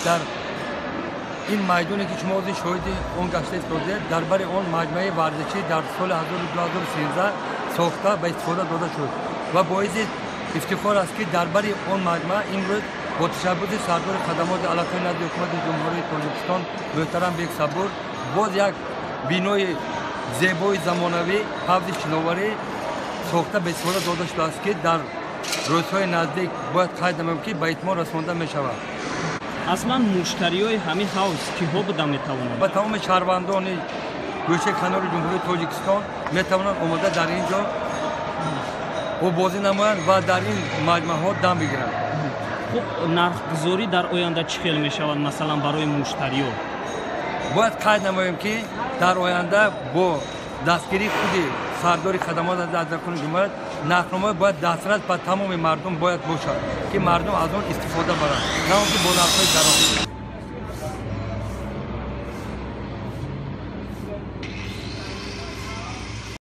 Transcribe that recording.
Дар ин майдоне, ки шумо ҳозир шоҳиди он гашта истодаед, дар бари он маҷмӯаи варзишӣ дар соли 2013 сохта ба истифода дода шуд ва боиси ифтихор аст, ки дар бари он маҷмӯа имрӯз бо ташаббуси сардори хадамоти алоқаи назди ҳукумати Ҷумҳурии Тоҷикистон муҳтарам Бек Сабур боз як бинои зебои замонавӣ, ҳавзи шиноварӣ сохта ба истифода дода шудааст, ки дар рӯзҳои наздик, бояд қайд намоем, ки ба итмом расонда мешавад. Аслан муштариёи ҳамин ҳавз киҳо буда метавонанд? Ба тамоми шаҳрвандони гӯшаи канори Ҷумҳурии Тоҷикистон метавонанд омода дар ин ҷо оббозӣ намоянд ва дар ин маҷмӯаҳо дам бигиранд. Хуб, нархгузорӣ дар оянда чӣ хел мешавад, масалан, барои муштариё? Бояд қайд намоем, ки дар оянда бо дастгирии худи сардори хадамот аз ҷумҳурият нархномаи бояд дастрас ба тамоми мардум бояд бошад, ки мардум аз он истифода баранд, на он ки бо нархҳои гарон.